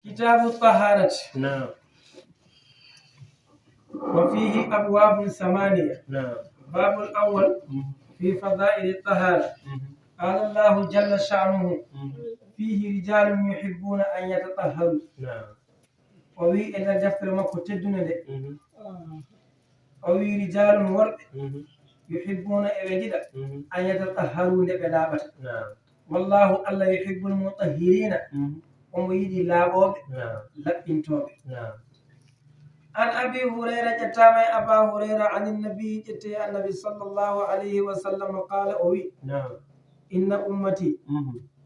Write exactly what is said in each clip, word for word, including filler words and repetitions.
كتاب الطهارة. نعم. وفيه أبواب ثمانية. نعم. باب الأول في فضائل الطهارة. قال الله جل شأنه: فيه رجال يحبون أن يتطهروا. نعم. O wi e nder deftere makko teddunde nde, o wi: رجال, worɓe, يحبون, eɓe njiɗa, أن يتطهروا, nde ɓe laaɓata. نعم. والله, Allah, يحب المطهرين, omo yiɗi laaɓooɓe, نعم. laɓɓintooɓe. نعم. عن أبي هريرة, ƴettaama e Abaa Hurayra, عن النبي, ƴettee Annabi, صلى الله عليه وسلم, قال, o wi: نعم. إن أمتي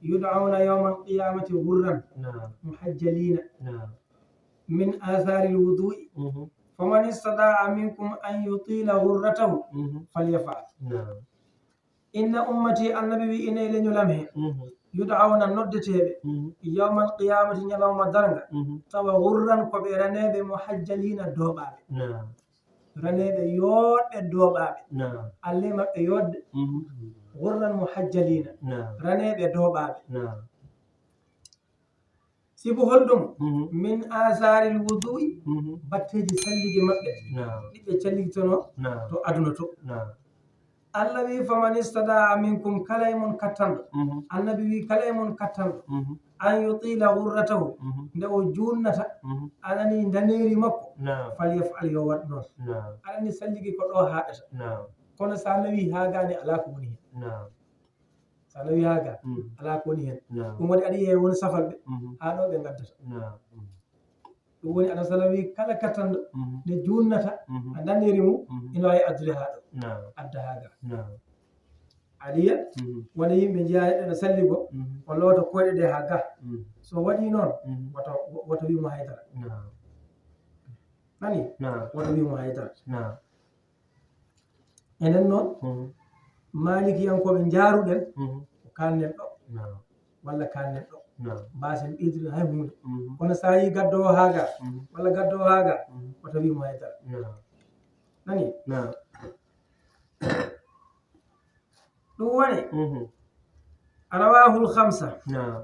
يدعون يوم القيامة غرا نعم. محجلين نعم. من آثار الوضوء، فمن استطاع منكم أن يطيل غرته فليفعل. نعم. إن أمتي, Annabi wi, ina e leñol am he, يدعون, noddeteeɓe, يوم القيامة, ñalawma darnga, tawa غرا, ko ɓe raneeɓe, محجلين, dooɓaaɓe. نعم. Raneeɓe yooɗɓe, dooɓaaɓe. نعم. Alle maɓɓe yooɗde, غرا محجلين, نعم. Raneeɓe dooɓaaɓe. نعم. Sibu holɗum? Mhm. Min asaaril wudu'i, Mhm. batteeji salligi maɓɓe, Naam. ɗi ɓe calligtonoo Naam. to aduna to. Naam. Allah wi, faman istata'a minkum, kala e mon kattanɗo. Mhm. Annabi wi, kala e mon kattanɗo. Mhm. An yutila ghurratahu, Mhm. nde o juunnata, Mhm. a nani ndaneeri makko, Naam. falyaf'al, yo waɗ noon. Naam. Aɗa anndi salligi ko ɗo haaɗata. Naam. Kono so a nawii haa gaa ni, alaa ko woni heen. Naam. So a nawii haa gaa, Mm. alaa ko woni heen. Naam. Ɗum waɗi aɗa yiya woni safalɓe, Mhm. haa ɗo ɓe ngaddata. Naam. Mm. Ɗum woni, Annabi sala wi, kala kattanɗo Mhm. nde juunnata, Mhm. a ndaneeri mum, Mhm. ina waawi addude haa ɗo, Naam. adda haa gaa. Naam. Aɗa yiya, Mhm. wona yimɓe njeyaa neɗɗo no salli goo, Mhm. o loota koyɗe ɗe haa gaa. Mhm. So waɗii noon, Mhm. wota, wota wii mo haydara. Naam. Nani? Naam. Wota wii mo haydara. Naam. Enen noon, Mhm. Maalikiyankooɓe njaaruɗen, Mhm. ko kaalnen ɗo, Naam. walla kaalnen ɗo. Naam. Mbaasen ɓeydude hay huunde. Mhm. Kono so a yii gaddoowo haa gaa, Mhm. walla gaddoowo haa gaa, Mhm. wota wii mo haydara. Naam. Nani? Naam. Ɗum woni, Mhm. rawahul khamsa. Naam.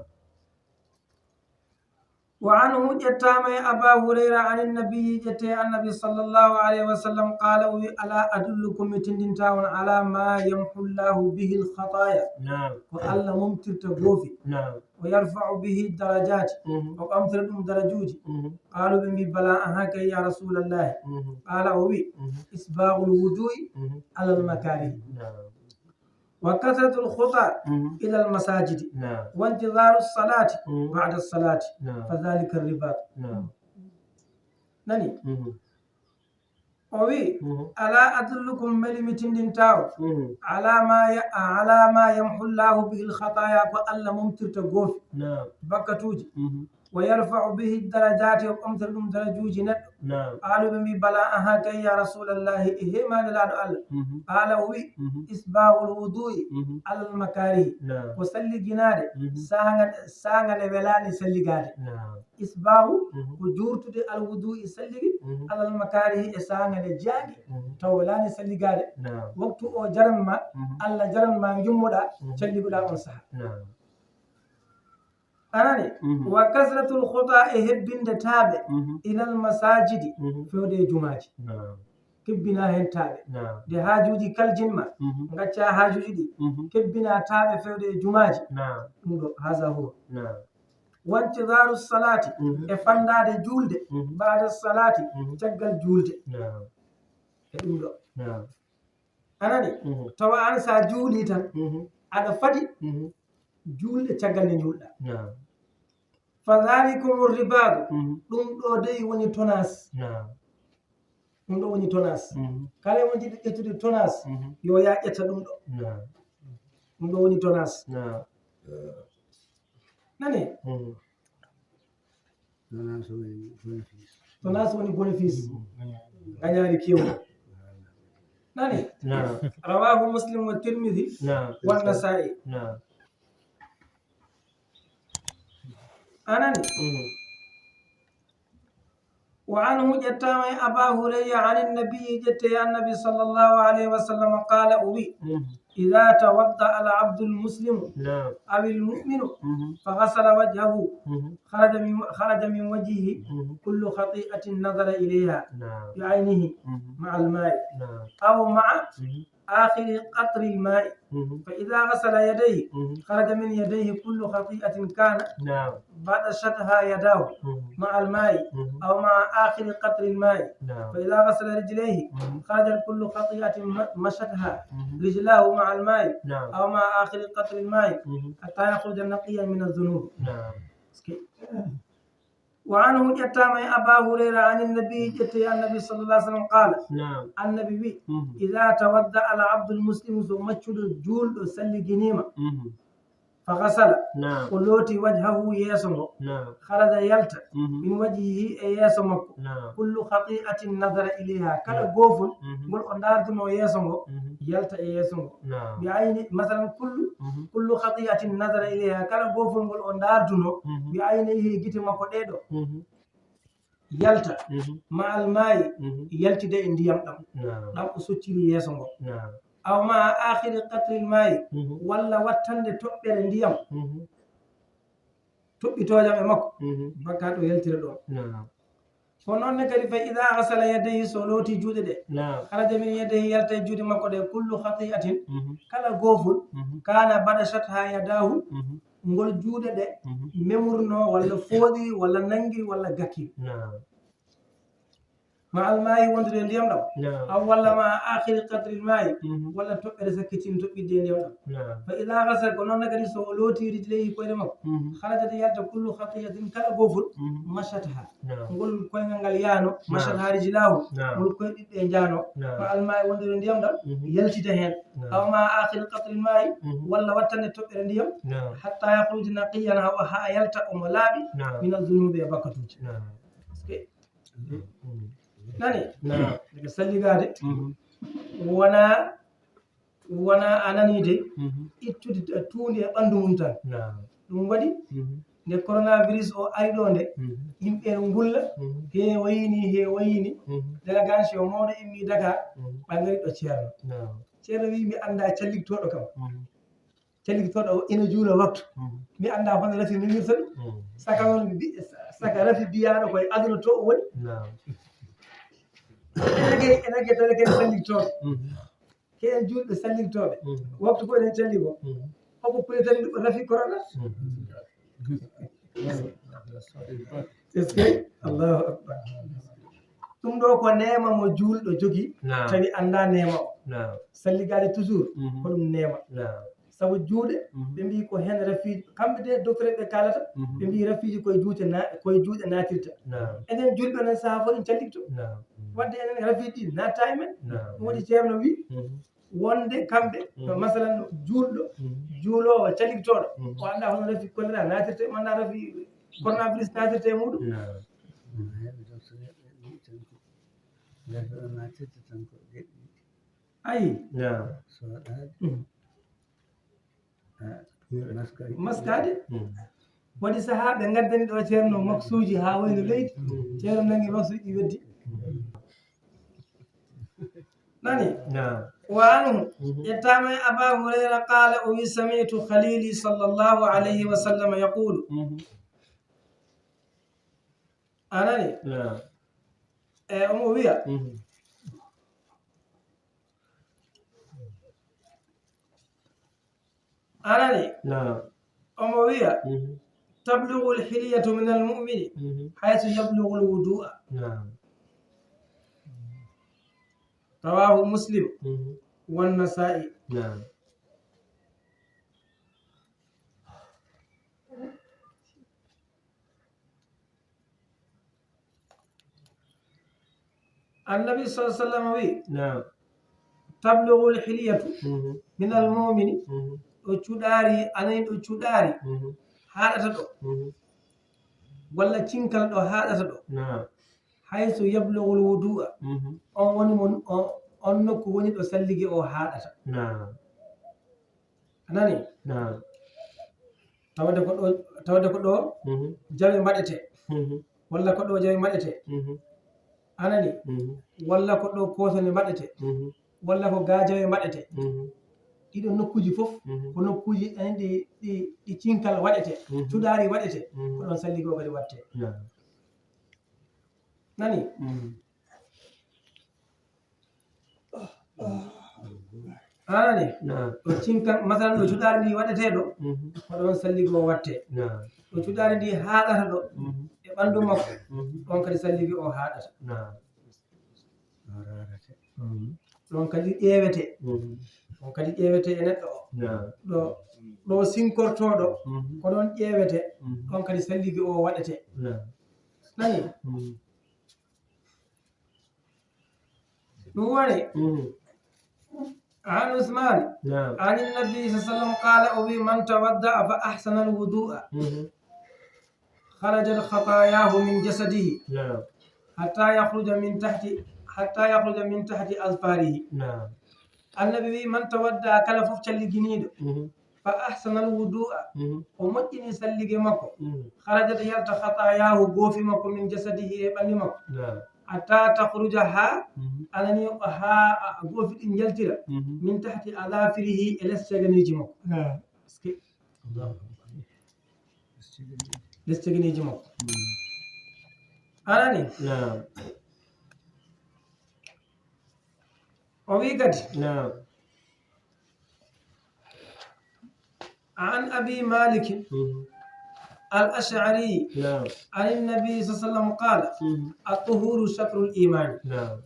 Wa anhu, ƴettaama e Aba Hurayra, anin nabiyyi, ƴettee Annabi sallallahu alayhi wa sallam, qaala, o wi, alaa adullukum, mi tinndintaa on, alaa maa yamhu Llaahu bihil khataaya, Naam. ko Allah momtirta goofi, Naam. o yarfa'u bihi darajaati, Mhm. o ɓamtira ɗum darajuuji. Mhm. Qaalu, ɓe mbi, balaa, ahaa kay, yaa Rasuulallaahi. Mhm. Qaala, o wi, Mhm. isbaaghul wuduu'i Mhm. alal makaarihi, Naam. wa kasratul khutaa Mhm. ilal masaajidi, Naam. wa intidhaaru salaati Mhm. ba'da salaati, Naam. fa dhaalika ribaat. Naam. Nani? Mhm. O wi, Mhm. alaa adullukum, mbeli mi tinndintaa on, Mhm. alaa maa ya-, alaa maa yamhu Llaahu bihil khataaya, ko Allah momtirta goofi, Naam. bakkatuuji, Mhm. wa yarfa'u bihi darajaati, o ɓamtira ɗum darajuuji neɗɗo. Naam. Qaalu, ɓe mbi, balaa, ahaa kay, yaa Rasuulallaahi, e heemaade laaɗo Allah. Mhm. Qaala, o wi, Mhm. isbaaghul wuduu'i Mhm. alal makaarihi, Naam. ko salliginaade Mhm. saanga, saanga nde welaani salligaade. Naam. Isbaahu Mhm. ko juurtude al wuduu'i salligi Mhm. alal makaarihi e saanga nde jaangi Mhm. taw welaani salligaade. Naam. Waktu o jaran ma, Mhm. Allah jaran ma njummoɗaa, Mhm. calligoɗaa on saha. Naam. A nani? Mhm. Wa kasratul khutaa, e hebbinde taaɓe Mhm. ilal masaajidi, Mhm. fewde e jumaaji. Naam. Kebbinaa heen taaɓe. Naam. Nde haajuuji kaljin ma, Mhm. ngaccaa haajuuji ɗi. Mhm. Kebbinaa taaɓe fewde e jumaaji. Naam. Ɗum ɗo, haza huwa. Naam. Wa intidhaaru salaati, Mhm. e fanndaade juulde, Mhm. ba'da salaati, Mhm. caggal juulde. Naam. E ɗum ɗo. Naam. A nani? Mhm. Tawa aan so a juulii tan, Mhm. aɗa fadi Mhm. juulde caggal nde njuulɗaa. Naam. Fa dhaalikumur ribaatu, Mhm. ɗum ɗo dey woni tonaas. Naam. Ɗum ɗo woni tonaas. Mhm. Kala e mon jiɗɗo ƴettude tonaas, Mhm. yo yaa ƴetta ɗum ɗo. Naam. Ɗum ɗo woni tonaas. Naam. Nani? Mhm. Tonaas woni bénéfice. Tonaas woni bénéfice. Mhm. Ngañaari keewɗi. Nani? Naam. Rawaahu Muslim wa Tirmidhi Naam. wa Nasaa'i. Naam. A nani? Mhm. Wa anhu, ƴettaama e Aba Hurayra, anin nabiyyi, ƴettee e Annabi sallallahu alayhi wa sallam, qaala, o wi, Mhm. إذا توضأ العبد المسلم نعم. أو المؤمن مهم. فغسل وجهه مهم. خرج من، خرج من وجهه مهم. كل خطيئة نظر إليها نعم. بعينه مهم. مع الماء نعم. أو مع مهم. آخر قطر الماء مهم. فإذا غسل يديه مهم. خرج من يديه كل خطيئة كان نعم. بطشتها يداه مهم. مع الماء مهم. أو مع آخر قطر الماء نعم. فإذا غسل رجليه مهم. خرجت كل خطيئة م-، مشتها مهم. رجلاه مع الماء نعم. أو مع آخر قطر الماء مهم. حتى يخرج نقيا من الذنوب نعم. Wa anhu, ƴettaama e Aba Hurayra, an annabi, ƴetti e annabi sallallahu alaihi wasallam, qala, نعم. Annabi wi, Mhm. Idha tawadda al abdul muslimu, so maccuɗo juulɗo salliginiima, Mhm. fa ghasala, نعم. o looti wajhahu, yeeso ngo, نعم. kharaja, yalta, Mhm. min wajhihi, e yeeso makko, نعم. kullu khati'atin nazara ilayha, kala Naam. goofol Mhm. ngol o ndaarduno yeeso ngo, Mhm. yalta e yeeso ngo. Naam. Bi ayni, masalan, kullu, Mhm. kullu khati'atin nazara ilayha, kala goofol ngol o ndaarduno, Mhm. bi aynayhi, e gite makko ɗee ɗoo, Mhm. yalta, Mhm. ma al maa'i, Mhm. yaltida e ndiyam ɗam, Naam. ɗam o socciri yeeso ngo. Naam. Aw ma akhiri qatril maa'i, Mhm. walla wattande toɓɓere ndiyam, Mhm. toɓɓitoojam e makko, Mhm. bakkaat o yaltira ɗoon. Naam. Ko noon ne kadi, fa idaa ghasala yadayhi, so looti juuɗe ɗe, Naam. kharaja min yadayhi, yalta e juuɗe makko ɗe, kullu khati'atin, Mhm. kala goofol, Mhm. kana badashatha yadahu, Mhm. ngol juuɗe ɗe Mhm. memurno, walla fooɗiri, walla nanngiri, walla gakkiri. Naam. Ma al maa'i, wondude e ndiyam ɗam. Naam. Aw walla ma akhiri qatril maa'i, Mhm. walla toɓɓere sakkitin toɓɓidde e ndiyam ɗam. Naam. Fa idaa ghasala, ko noon ne kadi so o looti rijlayhi koyɗe makko, Mhm. kharajat yalta kullu khati'atin kala goofol, Mhm. mashatha. Naam. Ngol koyngal ngal yaano, Naam. mashatha rijlahu, Naam. ngol koyɗe ɗe njaano. Naam. Ma al maa'i wondude e ndiyam ɗam, Mhm. yaltita heen. Naam. Aw ma akhiri qatril maa'i, Mhm. walla wattande toɓɓere ndiyam, Naam. hatta yakhruja naqiyan, hawa haa yalta omo laaɓi, Naam. min az-zunubi e bakkatuuji. Naam. Est-ce que Mhm. Nani? Naam. Daga salligaade, Mhm. wona, wona a nani de, Mhm. ittude tuundi e ɓanndu mum tan. Naam. Ɗum waɗi, Mhm. nde coronavirus o ari ɗo nde, Mhm. yimɓe no ngulla, Mhm. he wayi ni, he wayi ni. Mhm. Délégation mawɗo immi Dakar, Mhm. ɓe ngari ɗo Ceerno. Naam. Ceerno wi, "Mi annda calligtooɗo kam." Mhm. Calligtooɗo o ina juula waktu. Mhm. Mi annda hono rafi newirta ɗum. Mhm. Saka noon mbi-, saka rafi mbiyaaɗo koye aduna to o woni. Naam. Ene ke, ene ke tawde kene salligtooɓe. Mhm. Ke en juulɓe salligtooɓe. Mhm. Waktu ko eɗen calli ko. Mhm. Hoko kuleten rafi korona? Mhm. Est-ce que? Allahu akbar. Ɗum ɗo ko neema mo juulɗo jogi, Naam. tawi annda neema o. Naam. Salligaade toujours, Mhm. ko ɗum neema. Naam. Sabu juuɗe, Mhm. ɓe mbii ko heen rafiiji, kamɓe de docteur ɓe kaalata, Mhm. ɓe mbii rafiiji koye juuɗe na-, koye juuɗe naatirta. Naam. Enen juulɓe noon sahaa fof en calligto. Naam. Wadde enen rafiiji ɗi naatta e men. Naam. Ɗum waɗi Ceerno wi, Mhm. wonde kamɓe, no Mhm. masalan juulɗo, Mhm. juuloowo, caligtooɗo, Mhm. o annda hono rafi kolera naatirta, o annda rafi coronavirus naatirta e muɗum. Naam. Heɓe docteur ɓe ɗum tan ko rafi o naatirta tan ko geɗe ɗiɗi. Ayi. Naam. So waɗaade. Mhm. Ah, maskaade. Maskaade. Mhm. Waɗi sahaa ɓe ngaddani ɗo Ceerno maksuuji haa wayno leydi. Mhm. Ceerno nangi maksuuji weddi. Mhm. Nani? Naam. Wa anhu, Mhm. ƴettaama e Aba Hurayra, qaala, o wi, sami'tu khalili sallallahu alayhi wa sallam yaqulu. Mhm. A nani? Naam. E, omo wiya. Mhm. A nani? Naam. Omo wiya, Mhm. tablughu al-hilyatu min al-mu'mini Mhm. haythu yablughu al-wudu'a. Naam. Rawahu Muslim Mhm. wa Nasa'i. Naam. Annabi sallallahu alaihi wasallam wi, Naam. "Tablughul hilyatu Mhm. minal mu'mini." Mhm. Ɗo cuɗaari, anen ɗo cuɗaari Mhm. haaɗata ɗo. Mhm. Walla cinkal ɗo haaɗata ɗo. Naam. Haythu yablughul wudu'a. Mhm. On woni mon, o-, on nokku woni ɗo sallige o haaɗata. Naam. A nani? Naam. Tawde ko ɗo, tawde ko ɗo Mhm. jawe mbaɗete. Mhm. Walla ko ɗo jawe mbaɗete. Mhm. A nani? Mhm. Walla ko ɗo koosane mbaɗete. Mhm. Walla ko ga jawe mbaɗete. Mhm. Ɗiɗon nokkuuji fof, mhm, ko nokkuuji ɗen ɗi, ɗi, ɗi cinkal waɗete, mhm, cuɗaari waɗete, mhm, ko ɗon sallige o kadi waɗte. Naam. Nani? Mhm. Anani? Naam. Ɗo cinkal, masalan, ɗo cuɗaari ndi waɗetee ɗo, mhm, ko ɗon sallige o waɗte. Naam. Ɗo cuɗaari ndi haaɗata ɗo, mhm, e ɓanndu makko, mhm, ɗon kadi sallige o haaɗata. Naam. Mhm. Ɗon kadi ƴeewete. Mhm. Ɗon kadi ƴeewete e neɗɗo o. Naam. Ɗo, ɗo sinkortooɗo, mhm, ko ɗon ƴeewete, mhm, ɗon kadi sallige o waɗete. Naam. Nani? Mhm. Ɗum woni, mhm, عن عثمان، نعم، عن النبي صلى الله عليه وسلم قال: o wi, من توضأ فأحسن الوضوء، mhm, خرجت خطاياه من جسده، نعم، حتى يخرج من تحت، حتى يخرج من تحت أظفاره. Naam. Annabi wi, من توضأ, kala fof calliginiiɗo, mhm, فأحسن الوضوء، mhm, o moƴƴini sallige makko, mhm, خرجت, yalta, خطاياه, goofi makko, من جسده, e ɓalli makko, naam, حتى تخرج, haa, mhm, anani o, haa, a, goofi ɗin njaltira, mhm, من تحت أظافره, e les ceganiiji makko. Naam. Est-ce que? Allahu Akbar. Les ceganiiji makko. Mhm. Anani? Naam. O wi kadi. Naam. عن أبي مالك، mhm, الأشعري، نعم، عن النبي صلى الله عليه وسلم قال: mhm, الطهور شطر الإيمان. Naam.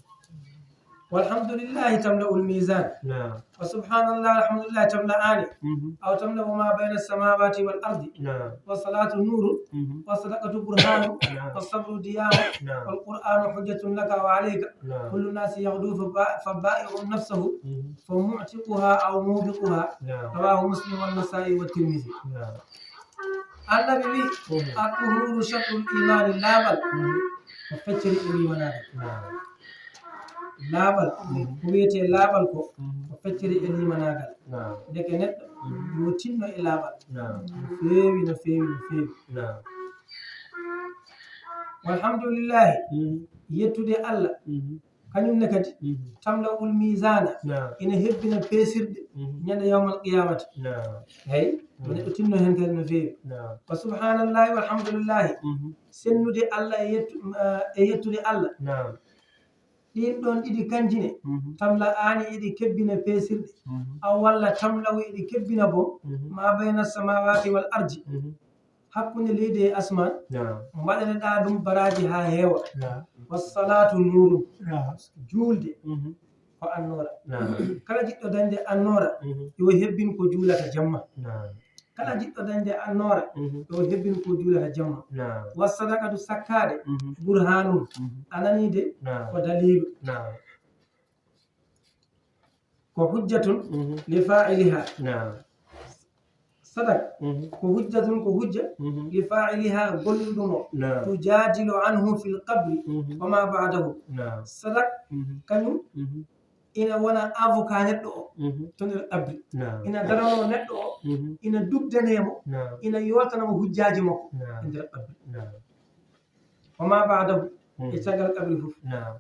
والحمد لله تملأ الميزان. Naam. وسبحان الله والحمد لله تملأان، mhm, أو تملأ ما بين السماوات والأرض. Naam. والصلاة نور، mhm, والصدقة برهان، naam, والصبر ضياء، naam, والقرآن حجة لك أو عليك. Naam. كل الناس يغدو فبا-، فبائع نفسه، mhm, فمعتقها أو موبقها. Naam. رواه مسلم والنسائي والترمذي. Naam. Annabi wi, mhm, الطهور شطر الإيمان, laaɓal, mhm, ko feccere e liimanaagal. Naam. Laaɓal, mhm, ko wiyetee laaɓal ko, mhm, ko feccere e liimanaagal. Naam. Ndeke neɗɗo, mhm, yo tinno e laaɓal. Naam. No feewi, no feewi, no feewi. Naam. Walhamdulillahi, mhm, yettude Allah, mhm, kañum ne kadi, mhm, tamla'ul miizaana, naam, ina hebbina peesirɗe, mhm, ñande yawmal qiyaamati. Naam. Hey, to, mhm, neɗɗo tinno heen kadi no feewi. Naam. Wa subhaanallahi walhamdulillahi. Mhm. Sennude Allah e yettu-, eh, e yettude Allah. Naam. Ɗiin ɗoon ɗiɗi kanji ne, mhm, tamla'aani eɗi kebbina peesirɗe. Mhm. Aw walla tamla'u eɗi kebbina boom, mhm, ma bayna samaawaati wal ardi. Mhm. Hakkunde leydi e asmaan, naam, mbaɗaneɗaa ɗum baraaji haa heewa. Naam. Wassalaatu nuurun. Naam. Juulde, mhm, ko annoora. Naam. Kala jiɗɗo dañde annoora, mhm, yo hebbin ko juulata jamma. Naam. Kala jiɗɗo dañde annoora, mhm, yo hebbin ko juulata jamma. Naam. Wassadaqatu, sakkaade, mhm, burhaanun, mhm, anani de, naam, ko daliilu. Naam. Ko hujjatun, mhm, li faa'iliha. Naam. Sadak, mhm, ko hujjatun, ko hujja, mhm, li faa'iliha, golluɗo mo. Naam. Tujaadilu anhu fil qabri, mhm, wa ma ba'dahu. Naam. Sadak, mhm, kañum, mhm, ina wona avocat neɗɗo o, mhm, to nder qabri. Naam. Ina darano neɗɗo o, mhm, ina dugdane mo, naam, ina yoltana mo hujjaaji makko, naam, e nder qabri. Naam. Wa ma ba'dahu, mhm, e caggal qabri fof. Naam.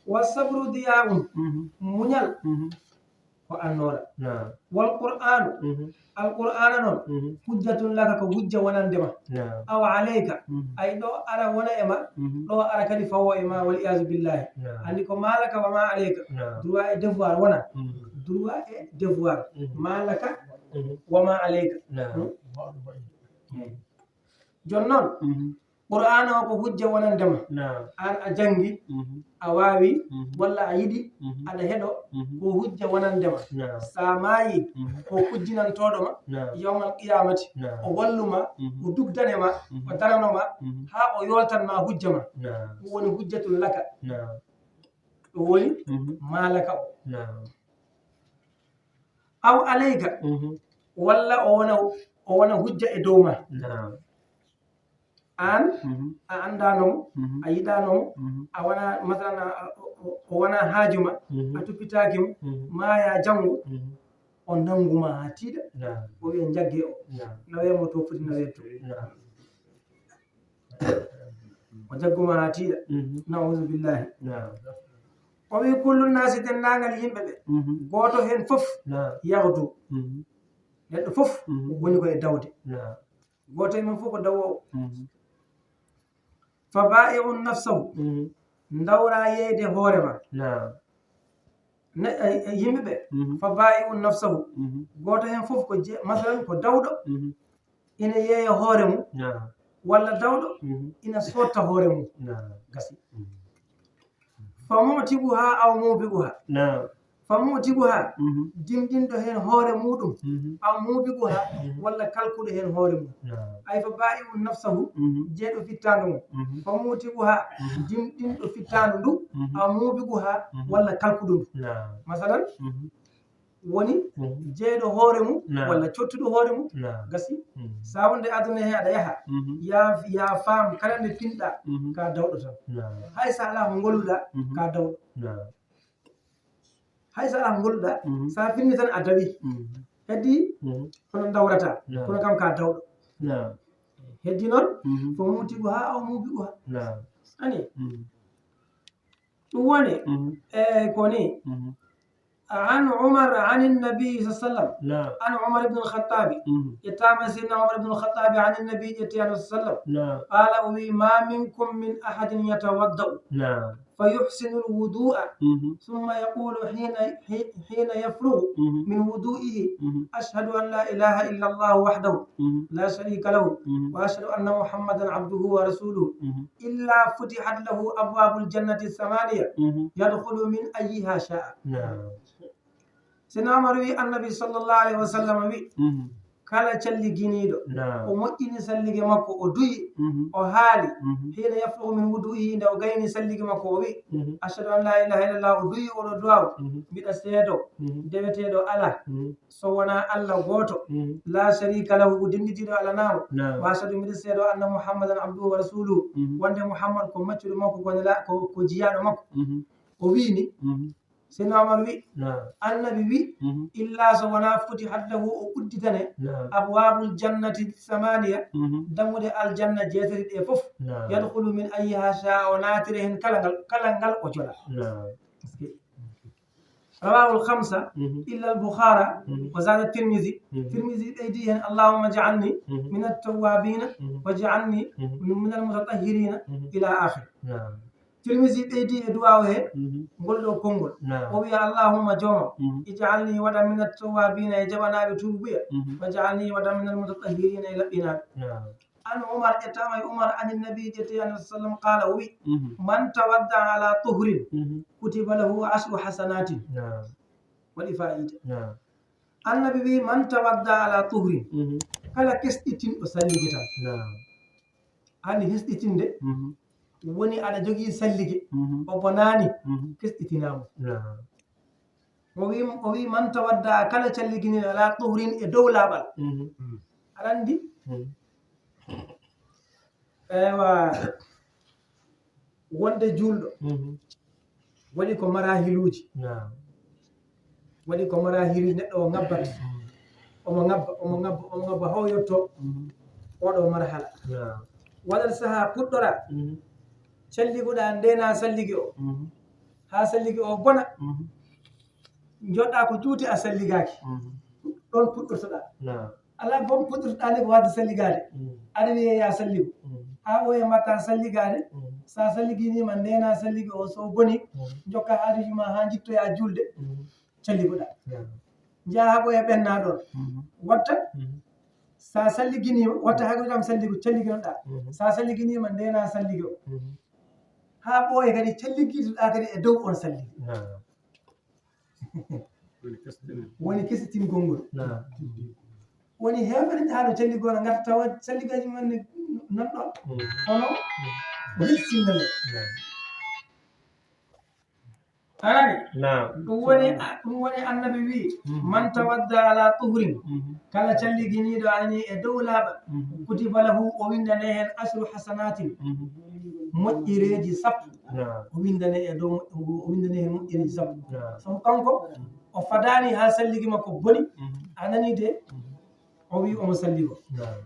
Wa sabru diya'un, mhm, muñal, mhm, ko annoora. Naam. Wal Qur'aanu, mhm, Al Qur'aana noon, mhm, hujjatun laka, ko hujja wonande ma. Naam. Aw alayka, mhm, ay ɗo ara wona e ma, mhm, ɗo ara kadi fawo e ma, wal iyaazu billahi. Naam. Anndi ko ma laka wa ma alayka. Naam. Droit et devoir wona. Mhm. Droit et devoir. Mhm. Ma laka, mhm, wa ma alayka. Naam. Hmm? Hmm. Jooni noon, mhm, Qur'aana o ko hujja wonande ma. Naam. Aan a janngi, mhm, a waawi, mhm, walla a yiɗi, mhm, aɗa heɗo, mhm, ko hujja wonande ma. Naam. So a maayi, mhm, ko kujjinantooɗo ma, naam, yawmal qiyaamati, naam, o wallu ma, mhm, o dugdane ma, mhm, o darano ma, mhm, haa o yoltan ma hujja ma. Naam. Ɗum woni hujjatun laka. Naam. Ɗum woni, mhm, ma laka o. Naam. Aw alayka, mhm, walla o wona, o wona hujja e dow ma. Naam. Aan, mhm, a anndaano mo, mhm, a yiɗaano mo, mhm, a wona, masalan, a, o, o, o wona haaju ma, mhm, a toppitaaki mo, mhm, maaya janngo, mhm, o nanngu ma haa tiiɗa, naam, o wiya njagge o, naam, nawee mo to foti nawee to. Naam. O jaggu ma haa tiiɗa. Mhm. Na'uuzu billahi. Naam. O wi, "Kullu naasi, denndaangal yimɓe ɓe, mhm, gooto heen fof, naam, yaghdu." Mhm. Neɗɗo fof, mhm, woni ko e dawde. Naam. Gooto e men fof ko dawoowo. Mhm. "Fa baa'i'un nafsahu." Mhm. Ndawra yeeyde hoore ma. Naam. Ne, e, e yimɓe ɓe, mhm, "Fa baa'i'un nafsahu." Mhm. Gooto heen fof ko je-, masalan, ko dawɗo. Mhm. Ina yeeya hoore mum, naam, walla dawɗo, mhm, ina sotta hoore mum. Naam. Gasi. Mhm. "Fa mu'tiquha aw mubiquha." Naam. "Fa mu'tiquha", mhm, dimɗinɗo heen hoore muɗum, mhm, "aw mubiquha", mhm, walla kalkuɗo heen hoore mum. Naam. Ay, "fa baa'i'un nafsahu", mhm, jeeɗo fittaandu mum. Mhm. "Fa mu'tiquha", mhm, dimɗinɗo fittaandu ndu, mhm, "aw mubiquha", mhm, walla kalkuɗo ndu. Naam. Masalan, mhm, woni, mhm, jeeɗo hoore mum, naam, walla cottuɗo hoore mum. Naam. Gasi. Mhm. Sa wonde aduna he aɗa yaha, mhm, ya, ya faam kala nde pinɗa, mhm, ka dawɗo tan. Naam. Hay sa ala ko golluɗa, mhm, ka dawɗo. Naam. Hay sa ala ko golluɗa, mhm, sa finni tan a dawi. Mhm. Heddi, mhm, kono dawrata, naam, kono kam ka dawɗo. Naam. Heddi noon, mhm, "Fa mu'tiquha aw mubiquha." Naam. Ani? Mhm. Ɗum woni, mhm, e ko ni. Mhm. An Umar, an Nabi sallallahu alaihi wasallam. Naam. An Umar ibn al-Khattab. Mhm. Ƴettaama Sayyidina Umar ibn al-Khattab, an Nabi, ƴetti Annabi sallallahu alaihi wasallam. Naam. Qala, o wi, "Ma minkum min ahadin yatawadda'u, naam, fa yuhsinu al-wudu'a, mhm, thumma yaqulu hina, hi-, hina yafrughu, mhm, min wudu'ihi, mhm, ashhadu an la ilaha illa Allah wahdahu, mhm, la sharika lahu, mhm, wa ashhadu anna Muhammadan abduhu wa rasuluhu, mhm, illa futihat lahu abwabul jannati thamaniya, mhm, yadkhulu min ayyiha sha'a." Naam. Sayyidina Umar wi, Annabi sallallahu alaihi wasallam wi, mhm, kala calliginiiɗo, naam, o moƴƴini sallige makko, o duyi, mhm, o haali, mhm, hina yafrugu min wudu'ihi, nde o gayni sallige makko, o wi, mhm, "Ashhadu an la ilaha illallah," o duyi oɗo duwaaw, mhm, "Mbiɗa seedo, mhm, deweteeɗo alaa, mhm, so wonaa Allah gooto, mhm, la sharika lahu, ko dennditiiɗo alanaamo, naam, wa ashhadu, mbiɗa seedo anna Muhammadan abduhu wa rasuluhu, mhm, wonde Muhammad ko maccuɗo makko, ko nela-, ko, ko jiyaaɗo makko." Mhm. O wiini, mhm, Seydina Omar wi, naam, Annabi wi, mhm, "Illa so wonaa futihat lahu, o udditane, naam, abwaabul jannati samaniya, mhm, dammuɗe aljanna jeetati ɗe fof, naam, yadkhulu min ayyiha shaa, o naatira heen kala ngal, kala ngal o jola." Naam. Rawahul khamsa, mhm, illa al Bukhara, mhm, wa zada Tirmidhi. Mhm. Tirmidhi ɓeydi heen, "Allahumma ij'alni, mhm, min at-tawwabina, mhm, waj'alni, mhm, min al-mutatahhirina," mhm, ila akhir. Naam. Tirmisi ɓeydi e duwaaw he, mhm, ngol ɗo konngol. Naam. O wiya, "Allahumma jooma, mhm, ij'alni waɗa min at-tawwabina, e jaɓanaaɓe tuubuɓe, mhm, waj'alni waɗa min al-mutatahhirina, e laɓɓinaaɓe." Naam. An Umar, ƴettaama e Umar, an Nabi, ƴetti Annabi sallam, qala, o wi, mhm, "Man tawadda ala tuhrin, mhm, kutiba lahu ashru hasanatin." Naam. Waɗi faayiida. Naam. Annabi wi, "Man tawadda ala tuhrin." Mhm. Kala kesɗitinɗo sallige tan. Naam. Hani hesɗitinde, mhm, woni aɗa jogii sallige, mhm, o bonaani, mhm, kesɗitinaama. Naam. O wi, o wi, "Man tawadda," kala calliginiiɗo, "ala tuhrin," e dow laaɓal. Mhm. Aɗa anndi? Mhm. Ewa, wonde juulɗo, mhm, waɗi ko marahiluuji. Naam. Waɗi ko marahiluuji, neɗɗo o ŋabbata. Mhm. Omo ŋabba, omo ŋabba, omo ŋabba, haa o yotto, mhm, oɗo marhala. Naam. Waɗal sahaa puɗɗora, mhm, calliguɗa, ndeena salligi o. Mhm. Haa salligi o bona. Mhm. Njoɗɗa ko juuti a salligaaki. Mhm. Ɗon puɗɗortoɗa. Naam. Alaa bom puɗɗortoɗa ni ko waasde salligaade. Mhm. Aɗa wiya ya salligu. Mhm. Haa ɓooya mbatta salligaade. Mhm. Sa salliginiima, ndeena salligi o, so boni, mhm, njokka haajuuji ma haa njittoya juulde. Mhm. Calliguɗa. Naam. Njaha haa ɓooya ɓenna ɗon. Mhm. Watta, mhm, sa salliginiima, watta haa ko wiɗam salligu, calliginoɗa. Mhm. Sa salliginiima, ndeena salligi o. Mhm. Haa ɓooya kadi calligiɗoɗa kadi e dow on salligi. Naam. Woni kesɗitingol ngol. Naam. Woni heewɓe ne haa no calligol, ngata tawa salligaaji men ne non ɗon. Mm. Kono, mm, ko hesɗitinde nde. Naam. Arani? Naam. Ɗum woni, ɗum woni Annabi wi, mm, "Man tawadda ala tuhrin." Mm. Kala calliginiiɗo ani e dow laaɓal, mm, kutiba lahu, o winndane heen asru hasanatin. Mm. Moƴƴereeji sappo. Naam. O winndane e dow moƴƴo ngu, o winndane heen moƴƴereeji sappo. Naam. Sabu kanko, o fadaani haa salligi makko boni. Mhm. A nanii de? Mhm. O wi omo salligo. Naam.